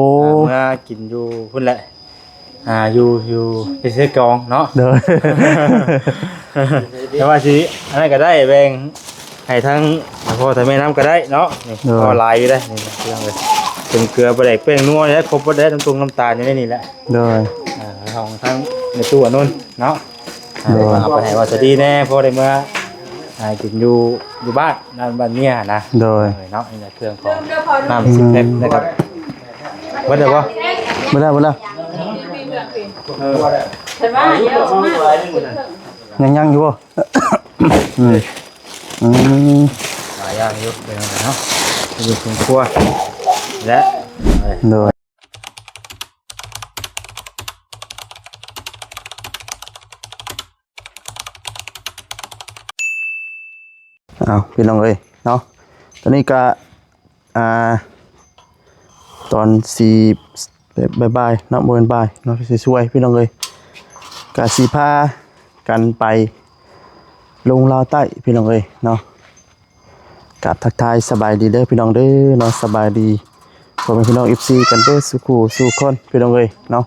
ໂອ້ ອ່າ ເມືອກິນຢູ່ພຸ້ນແຫຼະ ອ່າ ຢູ່ ຢູ່ທີ່ເຊກອງເນາະ ໂດຍ ແຕ່ວ່າຊິອັນນັ້ນກໍໄດ້ ແບ່ງໃຫ້ທັງພໍ່ທັງແມ່ນຳກໍໄດ້ເນາະ ນີ້ ໂດຍ ພໍຫຼາຍຢູ່ເດ້ ນີ້ເຄື່ອງເລີຍ ເປັນເກືອ ປາແດກ ແປ້ງນົວ ແລະ ຄົບໝົດເດ້ ນ້ຳຕົງນ້ຳຕານຢູ່ໃນນີ້ແຫຼະ ໂດຍ ອ່າ ຂອງທັງແມ່ຕູ້ອານົນເນາະ ອ່າ ໂດຍ ເອົາໄປໃຫ້ວ່າສະດີແດ່ ພໍໄດ້ເມືອ ອ່າ ກິນຢູ່ ຢູ່ບ້ານ ບ້ານເມຍນະ ໂດຍ ເນາະ ນີ້ແຫຼະ ເຄື່ອງຂອງນ້ຳສິບແພັກນະຄັບ ເບິດແລ້ວບໍ່? ເບິດແລ້ວ ເບິດແລ້ວ ຍັງ ຍັງຢູ່ບໍ່? ອືມ ອືມ ຫຼາຍຢ່າງຢູ່ເນາະ ຢູ່ເທິງຄົວ ແລະ ໂດຍ ອ້າວ ພີ່ນ້ອງເອີຍເນາະ ຕອນນີ້ກະ ອ່າ ຕອນສີ່ ບ່າຍໆເນາະ ບໍ່ແມ່ນບ່າຍເນາະ ສວຍໆ ພີ່ນ້ອງເອີຍ ກະຊິພາກັນໄປລົງລາວໃຕ້ ພີ່ນ້ອງເອີຍເນາະ ກາບທັກທາຍສະບາຍດີເດີພີ່ນ້ອງເດີເນາະ ສະບາຍດີພໍ່ແມ່ພີ່ນ້ອງເອັຟຊີກັນເບິດສູ່ຄູ່ສູ່ຄົນພີ່ນ້ອງເອີຍເນາະ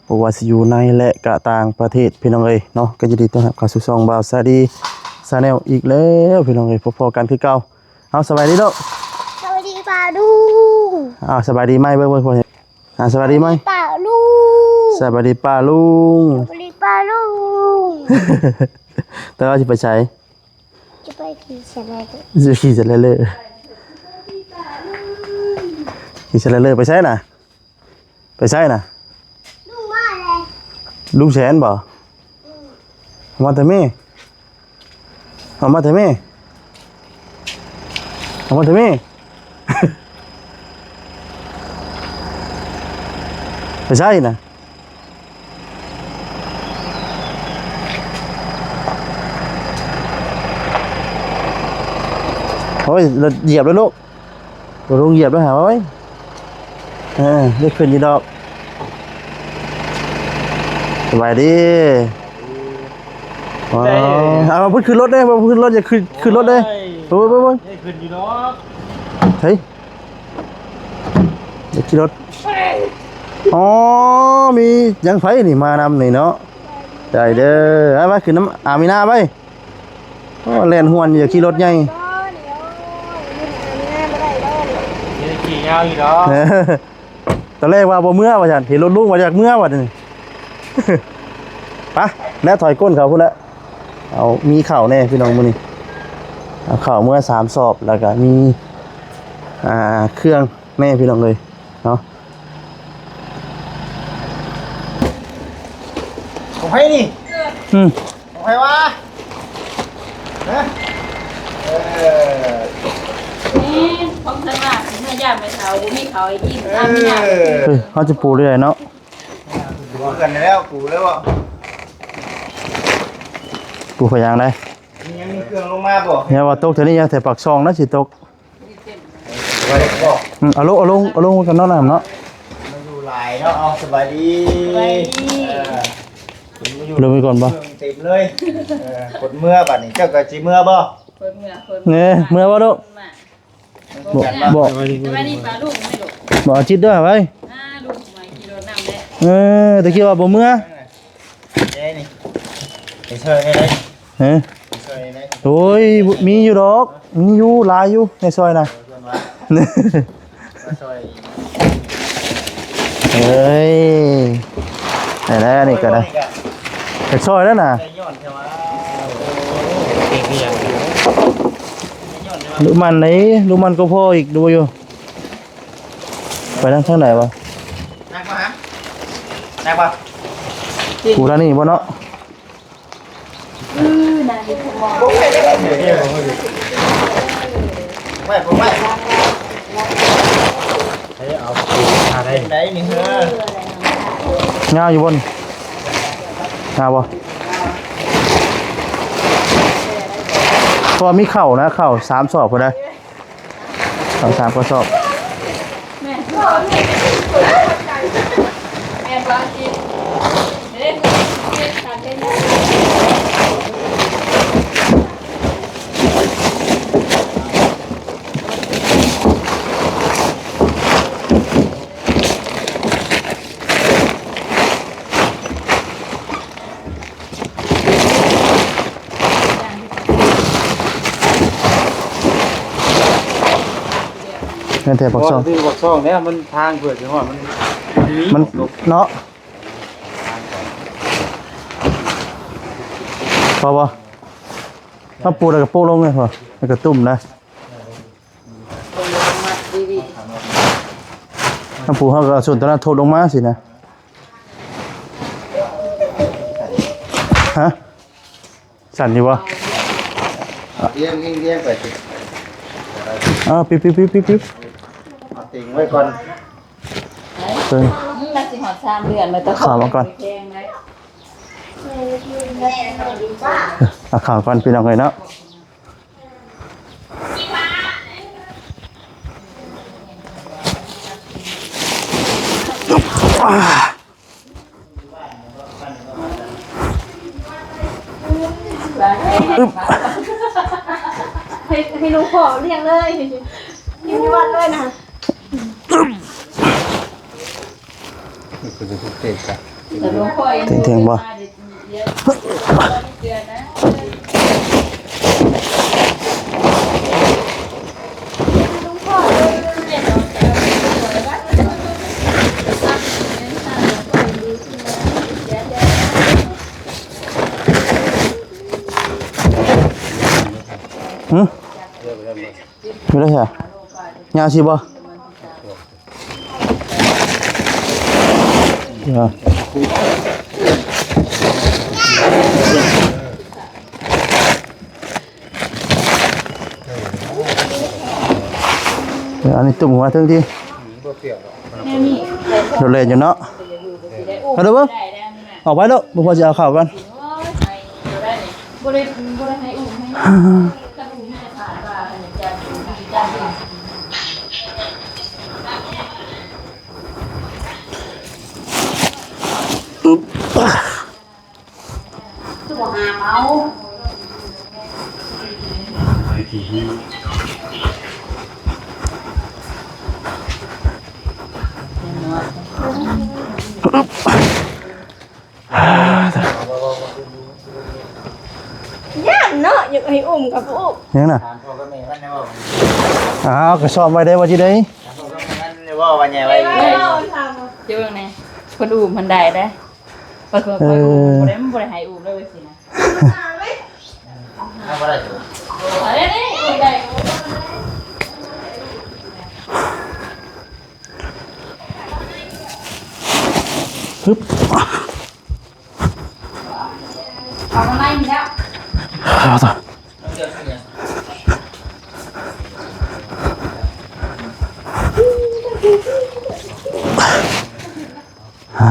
ບໍ່ວ່າຊິຢູ່ໃນ ແລະ ກະຕ່າງປະເທດພີ່ນ້ອງເອີຍເນາະ ກໍຍິນດີຕ້ອນຮັບເຂົ້າສູ່ຊ່ອງບ່າວຊາດີ Channel ອີກແລ້ວພີ່ນ້ອງເອີຍ ພົບພໍ້ກັນຄືເກົ່າ ເອົາ ສະບາຍດີລູກ ສະບາຍດີປ້າລຸງ ເອົາ ສະບາຍດີໃໝ່ເບິ່ງ ເບິ່ງ ເບິ່ງ ອ່າ ສະບາຍດີໃໝ່ ປ້າລຸງ ສະບາຍດີປ້າລຸງ ສະບາຍດີປ້າລຸງ ແຕ່ວ່າຊິໄປໃສ? ຈະໄປຂີ່ສະໄລເດີ ຈະຂີ່ສະໄລເດີ ຂີ່ສະໄລເດີໄປໃສນະ? ໄປໃສນະ? ລຸງມາແລ້ວ ລຸງແສນບໍ່? ອືມ ເອົາມາແຕ່ແມ່ ເອົາມາແຕ່ແມ່ ເອົາມາແຕ່ແມ່ ໄປໃສນະ? ໂອ້ຍ ລົດຢຽບແລ້ວລູກ ບໍ່ລົງຢຽບແລ້ວຫາ ໂອ້ຍ ເອີ ໄດ້ຂຶ້ນຢູ່ດອກ ສະບາຍດີ ວ້າວ ເອົາ ເພິ່ນຂຶ້ນລົດເດ້ ເພິ່ນຂຶ້ນລົດ ຢ່າຂຶ້ນ ຂຶ້ນລົດເດ້ ໂອ້ຍ ໄປ ໄປ ໄປ ໄດ້ຂຶ້ນຢູ່ດອກ ເຮີ້ຍ ໄດ້ຂີ່ລົດ ອໍ ມີຫຍັງ ໃຜນີ້ມານຳນີ້ເນາະ ໄດ້ເດີ ໄປ ໄປ ຂຶ້ນນຳອາມີນາໄປ ໂອ້ ແລ່ນຫວນຢູ່ ຂີ່ລົດໃຫຍ່ ຂີ່ຍາວຢູ່ດອກ ຕອນແລກວ່າບໍ່ເມືອວ່າຊັ້ນ ເຫັນລົດລຸງວ່າຢາກເມືອວ່ານີ້ ໄປ ແລະ ຖອຍກົ້ນເຂົ້າພຸ້ນແຫຼະ ເອົາ ມີເຂົ້າແດ່ພີ່ນ້ອງມື້ນີ້ ເອົາເຂົ້າເມືອສາມສອບ ແລ້ວກະມີ ອ່າ ເຄື່ອງແດ່ພີ່ນ້ອງເອີຍເນາະ ຂອງໃຜນີ້? ອືມ ຂອງໃຜວະ? ຮະ? ເອີ ແມ່ນ ຂອງເພິ່ນວ່າເມື່ອຍາມແມ່ເຖົ້າບໍ່ມີເຂົ້າໃຫ້ກິນ ເອີ ຕາມຍາມ ເອີ ເຮົາຈະປູເລື້ອຍເນາະ ເຮືອນແລ້ວ ປູແລ້ວບໍ່? ປູໄປຫຍັງໄດ? ຍັງມີເຄື່ອງລົງມາບໍ່? ຢ່າວ່າຕົກແຖວນີ້ ຢ່າແຖວປາກຊ່ອງນະ ຊິຕົກ ອືມ ເອົາລົງ ເອົາລົງ ເອົາລົງກັນເນາະ ນ້ຳເນາະ ມາຢູ່ຫຼາຍເນາະ ເອົາ ສະບາຍດີ ສະບາຍດີ ເອີ ລົງໄປກ່ອນບໍ່? ເຕັມເລີຍ ເອີ ກົດເມືອບາດນີ້ ເຈົ້າກໍຊິເມືອບໍ່? ຄົນເມືອ ຄົນເມືອ ເອີ ເມືອບໍ່ລູກ? ບໍ່ ບໍ່ ສະບາຍດີປ້າລຸງແມ່ລູກ ບໍ່ ເອົາຈິດເດີໄວ້ ອ່າ ລຸງມາຂີ່ລົດນຳແຫຼະ ເອີ ແຕ່ຄິດວ່າບໍ່ເມືອ ເອີ ນີ້ ໄປຊ່ອຍໄດ້ ຮະ ໄປຊ່ອຍໄດ້ ໂອ້ຍ ມີຢູ່ດອກ ມີຢູ່ ຫຼາຍຢູ່ໃນຊອຍນະ ເອີ ເພິ່ນວ່າ ມາຊ່ອຍ ເອີຍ ໄດ້ແລ້ວ ນີ້ກໍໄດ້ ໄປຊ່ອຍແລ້ວນະ ໄປຍ້ອນແຕ່ວ່າ ລູກມັນນີ້ ລູກມັນກໍພໍອີກ ດູຢູ່ ໄປທາງ ທາງໃດວະ? ໜັກບໍ່ຮະ? ໜັກບໍ່? ກູທາງນີ້ບໍ່ເນາະ? ອື ໜັກຢູ່ ໄວ້ ໄວ້ ເອີ ເອົາ ທາງໃດນີ້ເຮີ ຍາວຢູ່ບໍ່ນີ້? ຍາວບໍ່? ເພາະວ່າມີເຂົ້ານະ ເຂົ້າສາມສອບພຸ້ນນະ. ສອງສາມກະສອບ ແມ່ນ ແມ່ນ ແມ່ນແຖວປາກຊ່ອງ ບໍ່ ຄືປາກຊ່ອງແລ້ວ ມັນທາງເພື່ອຊິຮອດ ມັນ ມັນມີ ມັນເນາະ ພໍບໍ່? ເຮົາປູແລ້ວກໍໂປະລົງເລີຍພໍ ແລ້ວກໍຕຸ້ມນະ ເຮົາປູເຮົາກໍເອົາສ່ວນຕົວນັ້ນທົບລົງມາຊີ້ນະ ຮະ? ສັ່ນຢູ່ບໍ່? ລຽງ ລຽງ ລຽງໄປ ເອີ ປິບ ປິບ ປິບ ປິບ ປິບ ເອົາຕິງໄວ້ກ່ອນ ເອີ ອືມ ມັນຊິຮອດສາມເດືອນແລ້ວ ເຂົ້າມາກ່ອນ ແພງໄດ໋ ເອົາເຂົ້າກ່ອນ ພີ່ນ້ອງເອີຍເນາະ. ໃຫ້ ໃຫ້ຫຼວງພໍ່ລ້ຽງເລີຍ ກິນຢູ່ວັດເລີຍນະ. ເຖິງໆ ບໍ່? ຫຶ? ຢູ່ໃສ? ຍາວຊິບໍ່? ເອີ ອັນນີ້ຕຸ້ມຫົວເທິງຕິ ໂດດແລ່ນຢູ່ເນາະ ເອົາເດີເບິ່ງ ອອກໄປໂລດ ບໍ່ພໍຊິເອົາເຂົ້າກ່ອນ. ອຶບ ຄືບໍ່ຫາເອົາ ອຶບ. ຢ້ານເນາະ ຢາກໃຫ້ອຸ້ມກໍບໍ່ອຸ້ມ ຫຍັງນະ? ຖາມພໍ່ກັບແມ່ມັນແດ່ບໍ່? ອ້າວ ກໍຊ້ອມໄວ້ໄດ໋ ວ່າຊິໄດ້ ຖາມພໍ່ກັບແມ່ມັນແດ່ບໍ່ ວ່າໃຫຍ່ໄວ້ ເອີ ເຈົ້າເບິ່ງແດ່ ເພິ່ນອຸ້ມເພິ່ນໄດ້ເດ້ ຂ້ອຍ ຂ້ອຍ ຂ້ອຍອຸ້ມ ເອີ ບໍ່ໄດ້ ມັນບໍ່ໄດ້ໃຫ້ອຸ້ມເລີຍວ່າຊີ້ນະ. ເອົາບໍ່ໄດ້ ເອົາໄດ້ ອຸ້ມໄດ້. ຮຶບ ອອກມາໃໝ່ນີ້ແລ້ວ ເອົາຕໍ່ ຫາ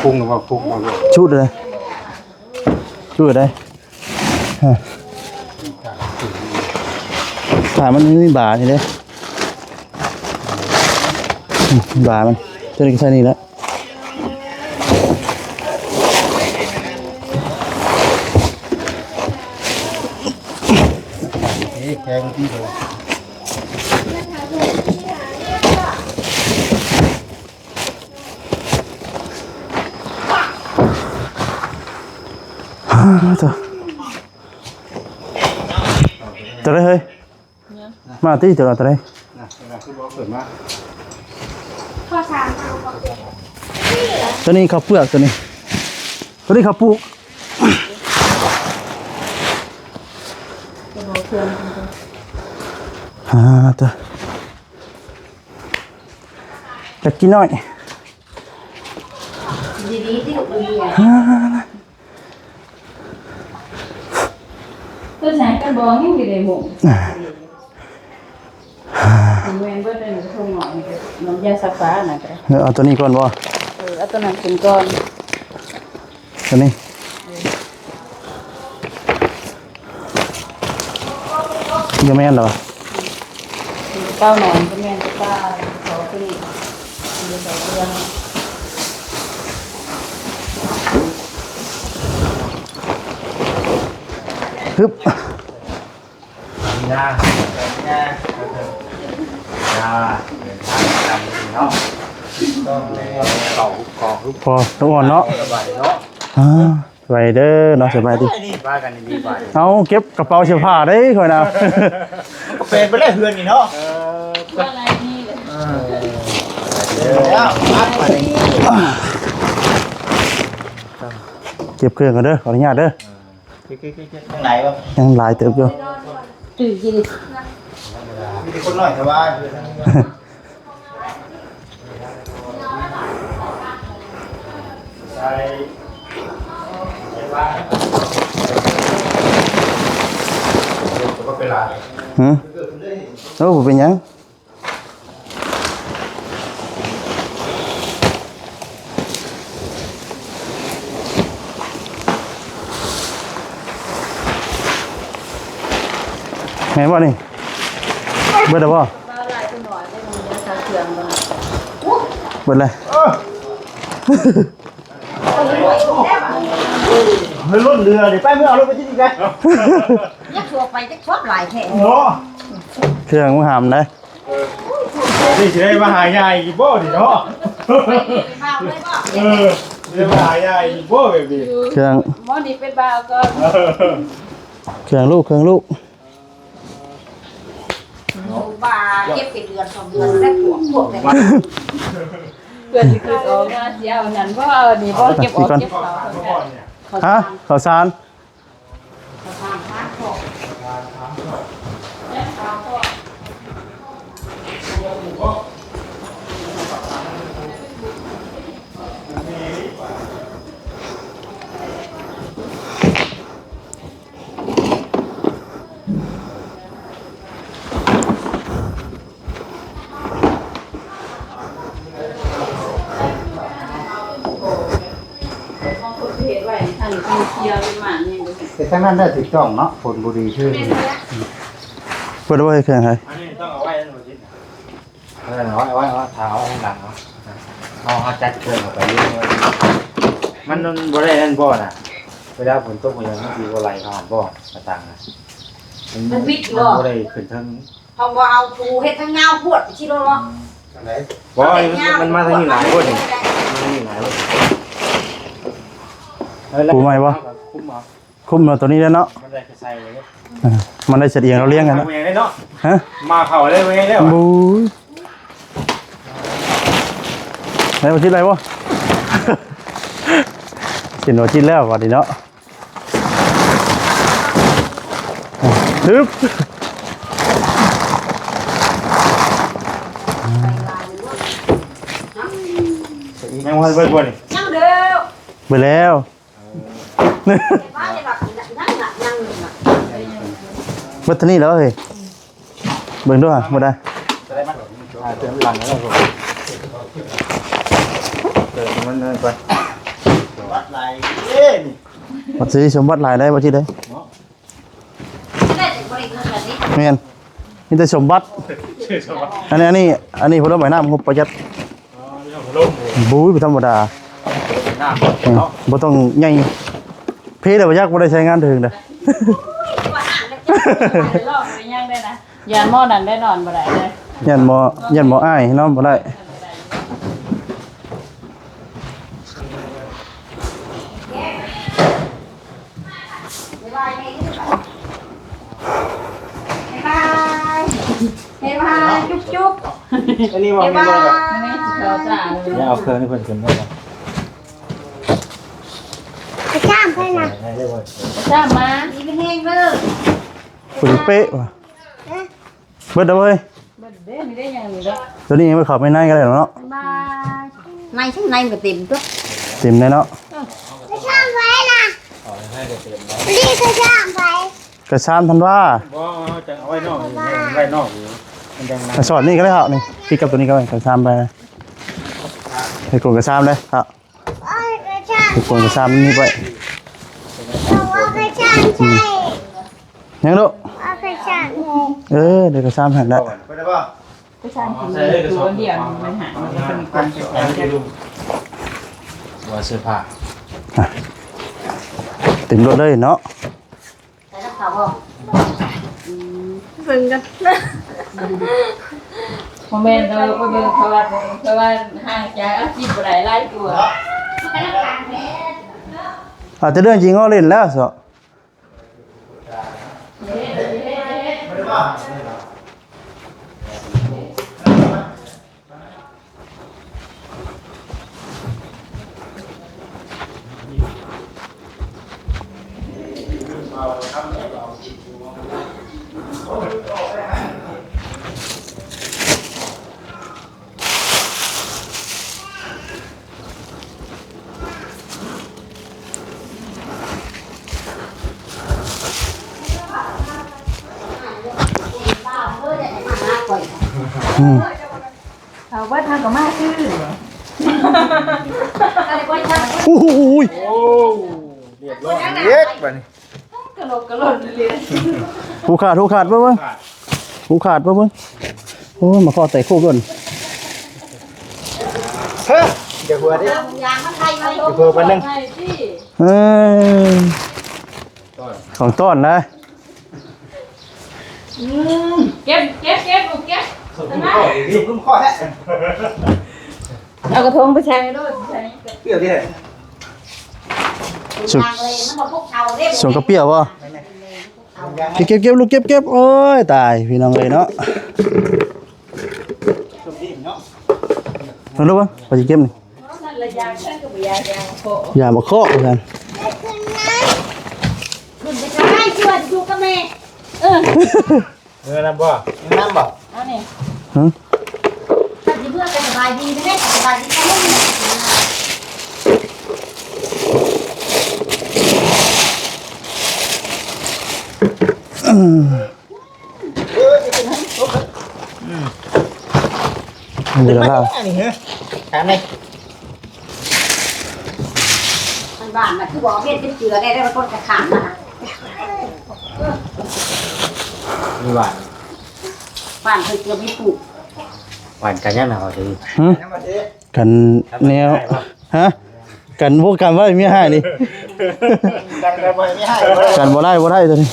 ພຸ້ງ ພຸ້ງ ພຸ້ງ ຊຸດເລີຍ ຊຸດເລີຍ. ຮະ ຖ້າມັນມີບານີ້ເດ້ ບາມັນ ຕົວນີ້ກໍໃສ່ນີ້ແຫຼະ ເອະ ແຂງທີ່ ຕົວໃດເຮີ້ຍ ມາຕິ ຕົວໃດ ຕົວໃດ ຕົວນີ້ເຂົ້າເປືອກ ຕົວນີ້ ຕົວນີ້ເຂົ້າປູກ ອ່າ ຕົວ ຈັກກິນໜ້ອຍ ດີໆ ຕິ ອ່າ ຕົ້ນສາຍຕົ້ນບອງຍັງຢູ່ໃນໝູ່ ແມ່ນເບິດ ອັນນີ້ກໍຖົງໜ້ອຍນີ້ກໍນ້ຳຢາຊາປາ ອັນນັ້ນກໍໄດ້ ເອີ ເອົາຕົວນີ້ກ່ອນບໍ່? ເອີ ເອົາຕົວນັ້ນຂຶ້ນກ່ອນ ຕົວນີ້ ບໍ່ແມ່ນດອກ ເກົ້າໜອນກໍແມ່ນ ແຕ່ວ່າເຂົາຕົວນີ້ ຮຶບ. ຍ່າງ ຍ່າງ ຍ່າງ ເດີນທາງນຳກັນເນາະ ຕ້ອງໄດ້ເຂົ້າ ຂໍ ພໍ ນ້ອງອ່ອນເນາະ ສະບາຍເນາະ ອ່າ ສະບາຍເດີເນາະ ສະບາຍດີ ນີ້ພາກັນດີກວ່າ ເອົາ ເກັບກະເປົາເສື້ອຜ້າເດ້ຂ້ອຍນະ ມັນກໍເປັນໄປແລ້ວເຮືອນນີ້ເນາະ ເອີ ເອີ ເກັບເຄື່ອງກ່ອນເດີ ຂໍອະນຸຍາດເດີ ເອີ ເກັບໆໆ ຍັງຫຼາຍເຕີບຢູ່ ຖືກຢູ່ ມີແຕ່ຄົນໜ້ອຍແຕ່ວ່າ ຫືມ ໂອ້ ບໍ່ເປັນຫຍັງ ແມ່ນບໍ່ນີ້? ເບິດແລ້ວບໍ່? ເບິດແລ້ວ ເຮີ້ຍ ລົດເຫຼືອນີ້ ໄປ ເມືອເອົາລົດໄປທີ່ນີ້ໄປ ຍັກສວກໄປຈັກຊອບຫຼາຍແທ້ເນາະ ເຄື່ອງມັນຫາມໄດ໋ ເອີ ນີ້ຊິໄດ້ມາຫາຍາອີກບໍ່ນີ້ເນາະ ເອີ ຊິໄດ້ມາຫາຍາອີກບໍ່ແບບນີ້ ເຄື່ອງ ໝໍນີ້ເປັນບ່າວກ່ອນ ເອີ ເຄື່ອງລູກ ເຄື່ອງລູກ ເນາະ ວ່າເກັບເປັນເດືອນສອງເດືອນແລ້ວ ພວກ ພວກແບບ ເພື່ອຊິຂຶ້ນອອກມາຊິເອົານັ້ນບໍ່ ເອົານີ້ບໍ່ ເກັບອອກເກັບເຂົ້າ ຮະ ເຂົ້າສານ ແຕ່ທາງນັ້ນໄດ້ຖືກຕ້ອງເນາະ ຜົນບໍ່ດີຄື ເພິ່ນເອົາໄວ້ເຄື່ອງໃຫ້ ອັນນີ້ຕ້ອງເອົາໄວ້ນັ້ນບໍ່ຈິດ ເອີ ເອົາໄວ້ ເອົາໄວ້ ເອົາໄວ້ ຖ້າເອົາຂ້າງຫຼັງເອົາ ເຮົາ ເຮົາຈັດເຄື່ອງເຂົ້າໄປຢູ່ ມັນ ມັນບໍ່ໄດ້ນັ້ນບໍ່ນະ ເວລາຝົນຕົກມັນຫຍັງ ມັນຊິບໍ່ໄຫຼເຂົ້າຫັ້ນບໍ່ ໜ້າຕ່າງນະ ມັນ ມັນບິດບໍ່ ມັນບໍ່ໄດ້ຂຶ້ນເທິງ ເຮົາບໍ່ເອົາປູເຮັດທາງຍາວພວດຊິໂລດບໍ່ ອັນໃດ ບໍ່ ມັນ ມັນມາທາງນີ້ຫຼາຍໂພດນີ້ ມາທາງນີ້ຫຼາຍໂພດ ເອີ ແລ້ວ ປູໃໝ່ບໍ່ ຄຸມເອົາ ຄຸມເອົາໂຕນີ້ແຫຼະເນາະ ມັນໄດ້ກະໃສ່ເລີຍ ເອີ ມັນໄດ້ສະດຽງລາວລ້ຽງກັນເນາະ ເນາະ ຮະ ມາເຂົ້າເລີຍ ບໍ່ໄດ້ແລ້ວ ບູ້ຍ ໄດ້ບໍ່ຈິດ ໄດ້ບໍ່ ຊິນບໍ່ຈິດແລ້ວບັດນີ້ເນາະ ຮຶບ ຍັງບໍ່ທັນເບິດບໍ່ນີ້ ຍັງເດີ ເບິດແລ້ວ ເບິດເທົ່ານີ້ແລ້ວເຮີ້ຍ ເບິ່ງດູຫາ ບໍ່ໄດ້ ອ່າ ເຕີມຫຼັງແລ້ວ ເຕີມມັນເນີນໄປ ບັດຫຼາຍເດ້ນີ້ ບັດຊິສົມບັດຫຼາຍໄດ້ ບັດຊິໄດ້ ເນາະ ແມ່ນ ມີແຕ່ສົມບັດ ອັນນີ້ ອັນນີ້ ອັນນີ້ ພັດລົມໄອນ້ຳ ງົບປະຢັດ ອໍ ມີພັດລົມ ໂອ້ຍ ບໍ່ທຳມະດາ ໄອນ້ຳ ເນາະ ບໍ່ຕ້ອງໃຫຍ່ ເພແລ້ວບໍ່ຢາກ ບໍ່ໄດ້ໃຊ້ງານເຖິງເດ້ ຢ້ານໝໍນັ້ນໄດ້ນອນບໍ່ໄດ້ເດ້ ຢ້ານໝໍ ຢ້ານໝໍອ້າຍ ນອນບໍ່ໄດ້. ບາຍບາຍ ບາຍບາຍ ຈຸບຈຸບ ອັນນີ້ວ່າ ບາຍບາຍ ແມ່ເອົາເຄື່ອງນີ້ເພິ່ນຂຶ້ນໄດ້ບໍ່? ໄປຊາມເພິ່ນນະ ໄປຊາມມາ ດີມີແຮງເດີ ເພິ່ນເປະວ່າ ເບິດແລ້ວເວີຍ. ເບິດເດ້ ມີໄດ້ຫຍັງນີ້ເນາະ ຕົວນີ້ຍັງບໍ່ເຂົ້າໄປໃນກໍໄດ້ເນາະ ບາຍ ໃນ ໃນມັນກໍເຕັມຕົວະ ເຕັມແລ້ວເນາະ ເອີ ໄປຊາມໃຜນະ ນີ້ໄປຊາມໃຜ ກະຊາມທັນວາ ບໍ່ ເຮົາຈະເອົາໄວ້ນອກ ໄວ້ນອກຢູ່ ມັນຈັ່ງ ກະສອດນີ້ກໍໄດ້ເຮົານີ້ ຕິດກັບຕົວນີ້ກໍໄດ້ ກະຊາມໄປ ໃຫ້ກົນກະຊາມເດ້ເຮົາ ໃຫ້ກົນກະຊາມນີ້ໄວ້ ເອົາໄປຊາມໃສ່ ຫຍັງລູກ ເອົາໄປຊາມ ເອີ ດຽວກະຊາມໃຫ້ໄດ້ ໄປໄດ້ບໍ່? ໄປຊາມກິນຢູ່ອັນດຽວ ມັນຫາ ມັນເປັນການຈັດການ ວ່າເສື້ອຜ້າ ອ່ະ ເຕັມລົດເລີຍເນາະ ໃສ່ກັບເຂົາບໍ່? ອືມ ເບິ່ງກັນ ບໍ່ແມ່ນເດີ ບໍ່ເບິ່ງ ເພາະວ່າ ເພາະວ່າຫ່າງຈາກອາຊີບບໍ່ໄດ້ຫຼາຍກວ່າ ອາດຈະເລື່ອງຈິງເວົ້າຫຼິ້ນແລ້ວເຊາະ. ອືມ ເອົາເບິດ ເຮົາກໍມາຊື່ ໂອ້ຍ ໂອ້ ຮຽບຮ້ອຍ ເຮັດບາດນີ້ ກະໂຫຼກກະໂຫຼນເລີຍ ຫູຂາດ ຫູຂາດ ເບິ່ງ ຫູຂາດ ເບິ່ງ ໂອ້ຍ ມາຂໍແຕກໂຄບໂລດ ເຮີ້ຍ ຢ່າຫົວເດ້ ຢ່າຫົວປານໜຶ່ງ ເອີ ຂອງຕ້ອນນະ ອືມ ເກັບ ເກັບ ເກັບ ລູກເກັບ ເອົາຂຶ້ນຄໍແທ້ ເອົາກະທົງໄປໃສ່ໂລດ ໃສ່ ເປືອກເດ້ ສວນ ສວນກະເປຍບໍ່? ເກັບ ເກັບ ເກັບ ລູກ ເກັບ ເກັບ ໂອ້ຍ ຕາຍ ພີ່ນ້ອງເອີຍເນາະ ເບິ່ງດູເບິ່ງ ຂ້ອຍຊິເກັບນີ້ ຢ່າມາເຄາະ ວ່າຊັ້ນ ຂຶ້ນໄປໃຊ້ ຊວນຢູ່ກັບແມ່ ເອີ ເອີ ນຳບໍ່? ນຳບໍ່? ເອົານີ້ ຫຶ? ຄັນຊິເມືອກໍສະບາຍດີເດ້ ສະບາຍດີກັນ ອືມ ເອີ ຊິຂຶ້ນໃຫ້ ອືມ ອັນນີ້ລະລາວ ອັນນີ້ເຮີ ຖາມແດ່ ທາງບ້ານມັນຄືບໍ່ເຮັດເປັນເຈື່ອໄດ້ ແລ້ວມັນກໍຂາດມາ ມີຫວານ ຫວານເພິ່ນເກືອບມີປູກ ຫວານກັນຍັງນະ ເຂົາຊິ ຫຶ? ກັນແນວ ຮະ? ກັນບໍ່ກັນໄວ້ເມຍຮ້າຍນີ້ ກັນບໍ່ໄດ້ ບໍ່ໄດ້ ບໍ່ໄດ້ໂຕນີ້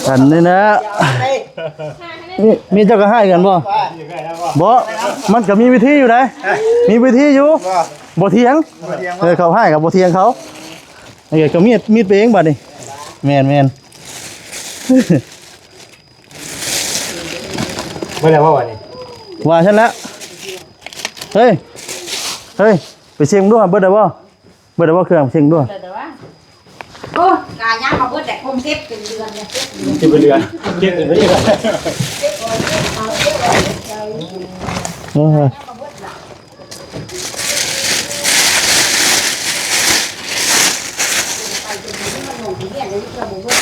ກັນນີ້ນະ ມີ ມີເຈົ້າກໍຮ້າຍກັນບໍ່? ບໍ່ ມັນກໍມີວິທີຢູ່ໃດ໋ ມີວິທີຢູ່ ບໍ່ຖຽງ ບໍ່ຖຽງ ເອີ ເຂົາຮ້າຍກໍບໍ່ຖຽງເຂົາ ເອີ ກໍມີດ ມີດໄປເອງບາດນີ້ ແມ່ນໆ ເບິດແລ້ວບໍ່ບາດນີ້? ວ່າຊັ້ນລະ ເຮີ້ຍ ເຮີ້ຍ ໄປເຊັກດູ ເບິດແລ້ວບໍ່? ເບິດແລ້ວບໍ່ເຄື່ອງ? ເຊັກດູ ໂອ້ຍ ກາຍາມມາເບິດແລ້ວ ຄົງເກັບເປັນເດືອນເລີຍ ເກັບເປັນເດືອນ ເກັບເປັນເດືອນ ເກັບເອົາ ເກັບເອົາ ເກັບເອົາ ເອີ ຍາມມາເບິດລະ ໄປຈົນມັນລົງທະບຽນເລີຍ ເກັບບໍ່ເບິດ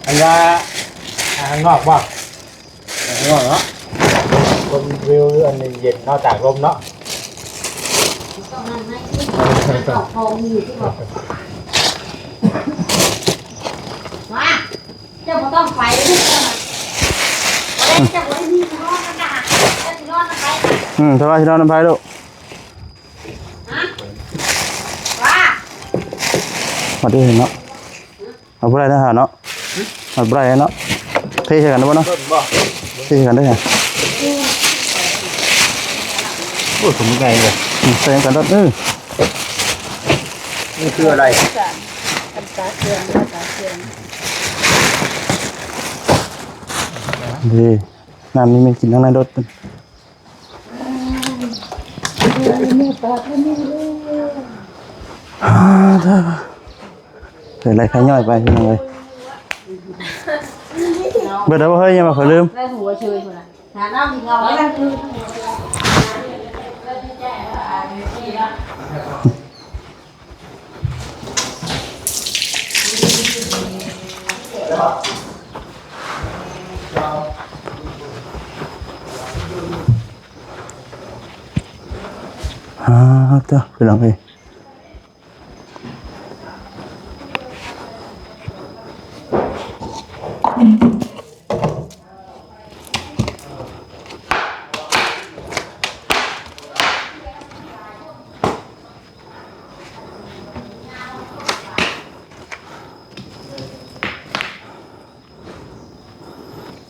ອັນວ່າ ອ່າ ຂ້າງນອກບໍ່? ຂ້າງນອກເນາະ ຊົມວິວອັນເຢັນໆ ເນາະ ຕາກລົມເນາະ ວ່າ ເຈົ້າບໍ່ຕ້ອງໄປລູກ ເຈົ້າບໍ່ໄດ້ ເຈົ້າບໍ່ໄດ້ມີທີ່ນອນນຳນະ ເຈົ້າຊິນອນນຳໃຜ? ອືມ ເຈົ້າວ່າຊິນອນນຳໃຜລູກ? ຮະ? ວ່າ ມາເດີເນາະ. ເອົາບໍ່ໄດ້ເນາະ ເຮົາເນາະ ເອົາບໍ່ໄດ້ເນາະ ເທໃສ່ກັນໄດ້ບໍ່ເນາະ? ເທໃສ່ກັນໄດ້ຫະ? ໂອ້ຍ ສົມໃຫຍ່ເລີຍ ອືມ ໃສ່ກັນໂລດ ເອີ ນີ້ຄືອະໄລ? ນ້ຳນີ້ແມ່ນກິນທາງໃນໂລດ. ອ່າ ເດີ ເດີ ໄລ່ໄຂ່ຍ່ອຍໄປ ພີ່ນ້ອງເອີຍ ເບິດແລ້ວບໍ່ເຮີ້ຍ? ຍັງບໍ່ຄ່ອຍລືມ ໄດ້ຫົວເຊີຍພຸ້ນນະ ຫານ້ຳກິນເອົາໄດ້. ອ່າ ເດີ ພີ່ນ້ອງເອີຍ.